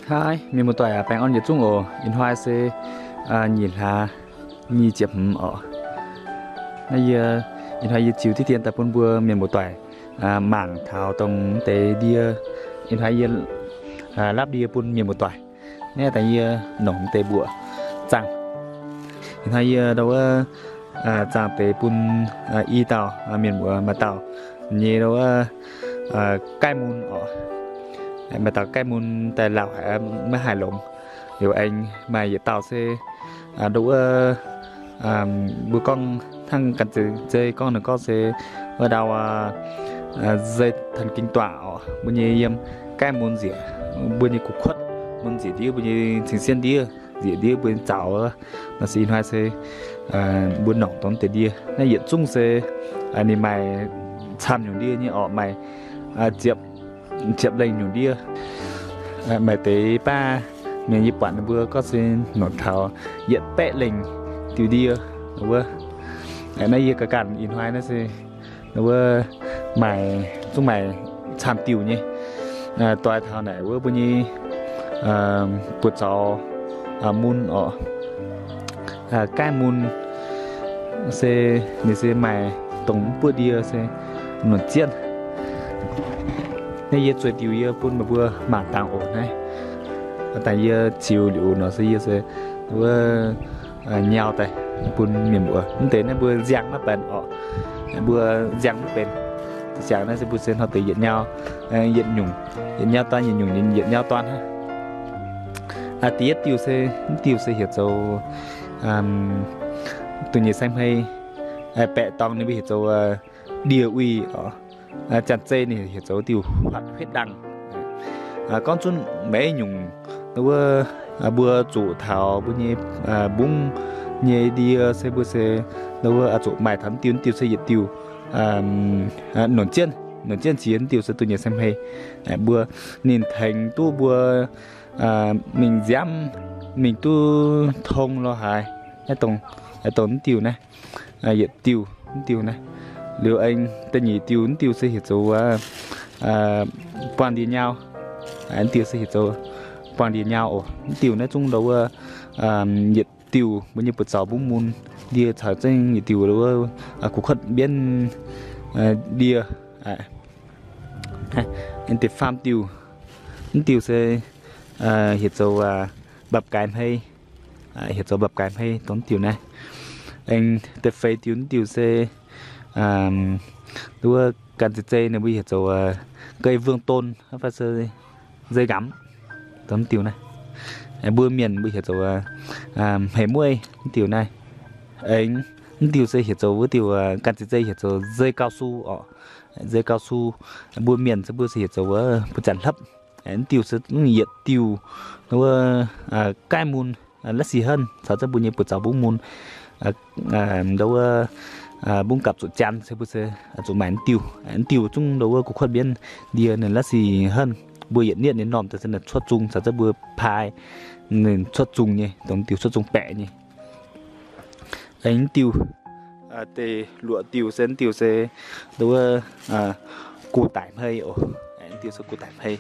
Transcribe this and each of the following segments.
Haih, mienh muoz-doic aac, baengh orn yietc zungv oc. Ih hnoi se nyic hlaax nyic ziepc hmz oc. Naaiv yie, ih hnoi yie ziux diqv dien daaih bun mbuo mienh muoz-doic mangc taux dongh deix ndie. Ih hnoi yie lapv ndie bun mienh muoz-doic. Naaiv daaih yie nongc deix mbuoqc zaangh. Ih hnoi yie ndau wuov zaangh deix bun i dauh mienh muoz, maaih dauh nyei ndau wuov gaih mun oc. Maaih dauh gaih mun daaih lauh haic, maiv haih longx. Liuz aengx maaih yietc dauh se ndau wuov mbuo gorngv hnangv ganh zeiz gorngv, ninh gorngv se wuov ndau zei thần kinh tọa oc. Mbuo nyei yiem gaih mun nzieqc, mbuo nyei gu'kuotv mun nzieqc ndiev, mbuo nyei cing-sienh ndiev nzieqc ndiev, mbuo nyei zaux nor se ih hnoi se mbuo nongc dongh deix ndie. Naaiv yietc zungv se ninh maaih camv nyungc ndie nyei oc, maaih ziepc, ziepc lengh nyungc ndie. Maaih deix baav mienh yie buatc ninh mbuo gorngv se nongc taux yietc baeqv lengh diuh ndie wuov. Naaiv yie ga'ganh ih hnoi naaiv se wuov maaih, zungv maaih camv diuh nyei. Doix taux naaic wuov mbuo nyei buoz-zaux mun oc. Gaih mun se ninh se maaih dongh mv buoqv ndie se nunc zienh. Naaiv yie zueiz diuh yie bun meih mbuo mangc dangh oc. Naaiv dangh yie ziux liuz nor se yie se wuov nyau daaih bun mienh muoz. Mv deix naaiv mbuo nziang maiv benx oc. Mbuo nziang maiv benx. Ziangx naaiv se mbuo se hnoi deix yietc nyau, yietc nyungc, yietc nyau dorn, yietc nyungc yietc nyau dorn hnangv. Da'yietv diuh se, mv diuh se heuc zoux dunh nyeic saeng hmei. Baeqc dorngx ninh mbuo heuc zoux ndie-uih oc. Janx-zei ninh heuc zoux diuh huatc huetv ndangh. Gorngv zunv maiv nyungc wuov mbuo zuqc taux mbuo nyei mbungv nyei ndie se mbuo se wuov zuqc maaih taux mv diuh. Mv diuh se yietc diuh nunc zienh, nunc zienh ziex, mv diuh se dunh nyeic saeng hmei. Mbuo ninh tengx duqv mbuo mingh nziaamv, mingh duqv tong lo haaix, naaiv dongh, dongh mv diuh naaiv, yietc diuh mv diuh naaiv. Liuz aengx da'nyeic diuh, mv diuh se heuc zoux buangh ndie nyau. Mv diuh se heuc zoux buangh ndie nyau oc. Mv diuh naaiv zungv ndau wuov yietc diuh mbuo nyei buoz-zaux mbungv mun ndie caux zengv yietc diuh wuov gu'kuotv mbienv ndie. Da'faam diuh, mv diuh se heuc zoux mbapv gaaix hmei. Heuc zoux mbapv gaaix hmei dongh mv diuh naaiv. Aengx da'feix diuh, mv diuh se wuov ganh zeiz zei ninh mbuo heuc zoux ga'ei vuong don fai se zei nqamv dongh mv diuh naaiv. Mbuo mienh mbuo heuc zoux hmei mueiv mv diuh naaiv. Aengx mv diuh se heuc zoux wuov diuh ganh zeiz zei heuc zoux zei gauh su oc. Zei gauh su, mbuo mienh se mbuo se heuc zoux wuov buoz-zanc hlopv. Mv diuh se yietc diuh wuov gaih mun la'sic henv caux zengv mbuo nyei buoz-zaux mbungv mun, ndau wuov mbungv gapv zuqc jaan se mbuo se zuqc maaih mv diuh. Mv diuh zungv ndau wuov gu'kuotv mbienv ndie ninh la'sic henv, mbuo yietc nietv nyei normh daaih se ninh cuotv zung caux zengv mbuo paaiv ninh cuotv zung nyei, dongh mv diuh cuotv zung baeqc nyei. Aengx mv diuh, da'luoqc diuh se mv diuh se ndau wuov gu daic hmei oc. Mv diuh se gu daic hmei.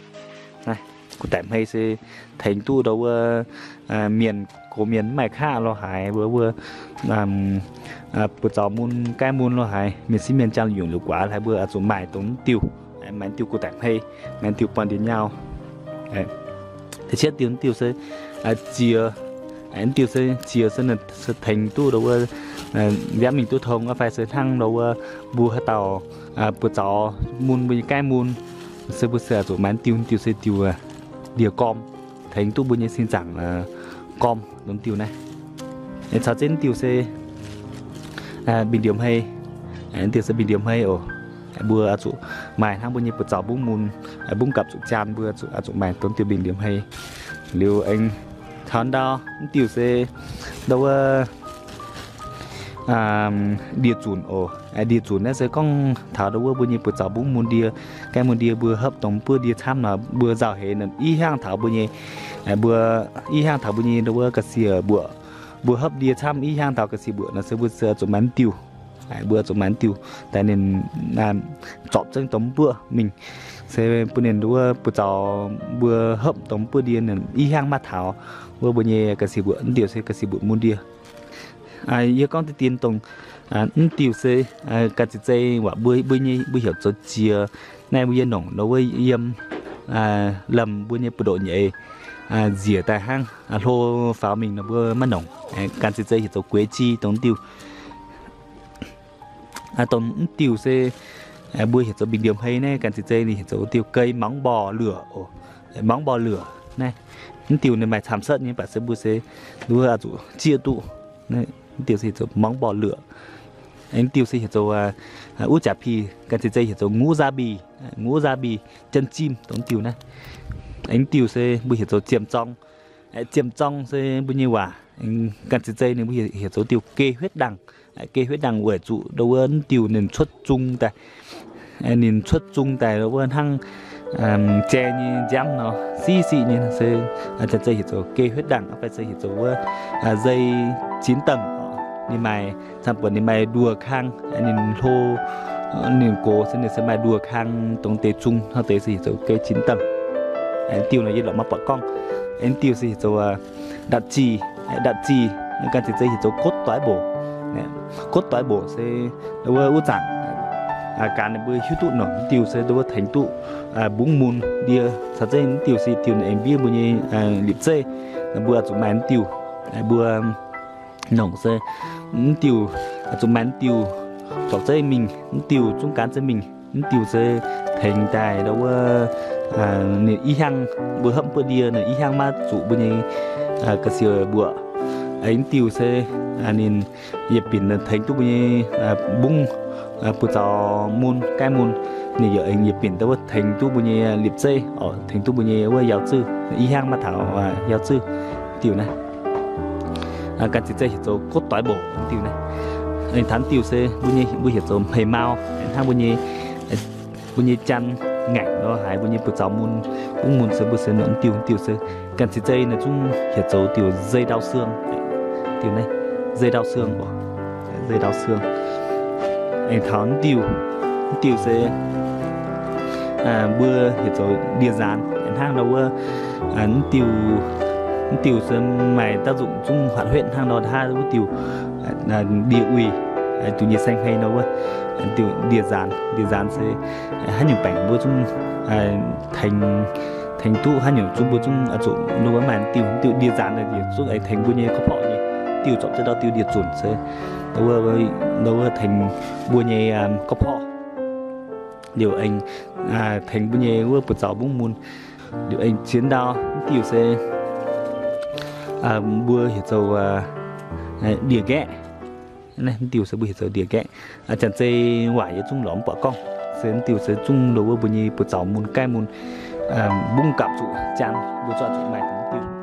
Gu daic hmei se tengx duqv ndau wuov mienh, gox mienh mv maaih qaqv lo haaix, wuov, wuov buoz-zaux mun, gaih mun lo haaix, mienh sieqv mienh jaang yungc liuz guaax haaix, mbuo zuqc maaih dongh mv diuh. Maaih mv diuh gu daic hmei, maaih mv diuh buangh ndie nyau. Da'cietv diuh, mv diuh se ziex. Mv diuh se ziex se ninh se tengx duqv ndau wuov nziaamv mingh duqv tong fai se hnangv ndau wuov mbuo haaix dauh buoz-zaux mun, mbuo nyei gaih mun, se mbuo se zuqc maaih mv diuh. Mv diuh se diuh ndie-gorm, tengx duqv mbuo nyei sin zaangc gorm dongh mv diuh naaiv. Caux zengv mv diuh se mbing-ndie-hmei. Mv diuh se mbing-ndie-hmei oc. Mbuo zuqc maaih hnangv mbuo nyei buoz-zaux mbungv mun, mbungv gapv zuqc jaan, mbuo zuqc maaih dongh diuh mbing-ndie-hmei. Liuz aengx taux ndau mv diuh se ndau wuov ndie-zunc oc. Ndie-zunc naaiv se gorngv taux ndau wuov mbuo nyei buoz-zaux mbungv mun ndie, gaih mun ndie, mbuo hopv dongh mv buoqv ndie camv nor, mbuo nzauh heix nor, i hiaangv taux mbuo nyei, mbuo i hiaangv taux mbuo nyei ndau wuov ga'sie mbuoqc. Mbuo hopv ndie camv i hiaangv taux ga'sie mbuoqc nor se mbuo zuqc maaih mv diuh. Mbuo zuqc maaih diuh daaih ninh zorpc zengv dongh mbuov mingh, se bun ninh wuov buoz zaux mbuo hopv dongh mbuov ndie ninh i hiaangv maiv taux wuov mbuo nyei ga'sie mbuoqc. Mv diuh se ga'sie mbuoqc mun ndie. Yie gorngv deix dien dongh mv diuh se ganh zic zei waac mbuo, mbuo nyei, mbuo heuc zoux jiex. Naaiv mbuo yie nongc nor wuov yiem lamh mbuo nyei buoz-ndoqv nyei nziec daaih hnangv, hlo faaux mingh nor mbuo maiv nongc. Ganh zic zei heuc zoux gueix ji dongh mv diuh. Dongh mv diuh se mbuo heuc zoux mbingh ndiouh hmei naaiv, ganh zic zei ninh heuc zoux diuh gei mangv mborh luoqc oc. Mangv mborh luoqc naaiv, mv diuh ninh maaih camv setv nyei, mv baac se mbuo se nduov zuqc zieqv duqv. Mv diuh se heuc zoux mangv mborh luoqc. Mv diuh se heuc zoux, uv jaax pih ganh zic zei heuc zoux nguz zaa mbi, nguz zaa mbi, jien jim dongh mv diuh naaiv. Mv diuh se mbuo heuc zoux ziemx zorng. Ziemx zorng se mbuo nyei waac, ganh zic zei ninh mbuo heuc zoux diuh geh huetv ndaangh. Geh huetv ndaangh weic zuqc nduov wuov mv diuh ninh cuotv zung daaih. Ninh cuotv zung daaih nduov wuov hnangv jai nyei nziaamv nor, siqv siqv nyei se, ganh zic zei heuc zoux geh huetv ndaangh, fai se heuc zoux wuov zei jinx dangh. Ninh maaih camv buonc ninh maaih nduoh kang, ninh hlo, ninh gox se ninh se maaih nduoh kang dongh deix zung hnangv deix se heuc zoux geh jinx dangh. Diuh nor yie lorqc maiv buatc gorngv. Diuh se heuc zoux ndatc zih, ndatc zih, ganh zic zei heuc zoux gotv doix mboc. Gotv doix mboc se wuov, wuov zanc gaax ninh mbuo hiuv duqv nor, diuh se nduov wuov tengx duqv mbungv mun ndie caux zeiv. Diuh se diuh naaiv aengx mbiev mbuo nyei liepc zeiv, mbuo zuqc maaih diuh, mbuo nongc se mv diuh zuqc maaih mv diuh zorpc zeiv mingh, mv diuh zungv gaanv zeiv mingh. Mv diuh se tengx daaih nduov wuov ninh i hiaangv mbuo hopv mbuov ndie ninh i hiaangv maiv zuqc mbuo nyei ga'sie mbuoqc. Mv diuh se ninh yietc binc tengx duqv mbuo nyei mbungv, buoz zaux mun, gaaiv mun. Ninh yaac aengx yietc binc nduov wuov tengx duqv mbuo nyei liepc zeiv, tengx duqv mbuo nyei wuov yauz zuiz, i hiaangv maiv taux yauz zuiz. Diuh naaiv ganh zic zei heuc zoux gotv doix mboc diuh naaiv. Taux diuh se mbuo nyei, mbuo heuc zoux hmeic mau, hnangv mbuo nyei, mbuo nyei jaan ngaengc nor haiz mbuo nyei buoz zaux mun, mbungv mun se mbuo se nongc diuh. Diuh se ganh zic zei naaiv zungv heuc zoux diuh zei ndau siang. Diuh naaiv zei ndau siang oc, zei ndau siang. Aengx taux diuh, diuh se mbuo heuc zoux ndie-nzaanx hnangv nor wuov. Mv diuh, mv diuh se maaih dauh nzunc zungv huaatv huetv hnangv nor hnangv wuov diuh ndie-uix, duqv nyei saeng hmei nor wuov. Diuh ndie-nzaanx, ndie-nzaanx se haaix nyungc baengc mbuo zungv tengx, tengx duqv, haaix nyungc zungv mbuo zungv zuqc nor wuov maaih diuh, diuh ndie-nzaanx naaiv zungv aengx tengx mbuo nyei gorqv-porv nyei. Diuh zorpc zengv ndau diuh ndie-nzunc se nor wuov tengx mbuo nyei gorqv-porv, liuz aengx tengx mbuo nyei wuov buoz zaux mbungv mun. Liuz aengx ziex ndau, mv diuh se mbuo heuc zoux ndie-nqaeqv. Mv diuh se mbuo heuc zoux ndie-nqaeqv. Janx-zei waac yie zungv lorz mv buatc gorngv. Se mv diuh se zungv nor wuov mbuo nyei buoz zaux mun, gaaiv mun, mbungv gapv zuqc jaan, mbuo zuqc maaih diuh.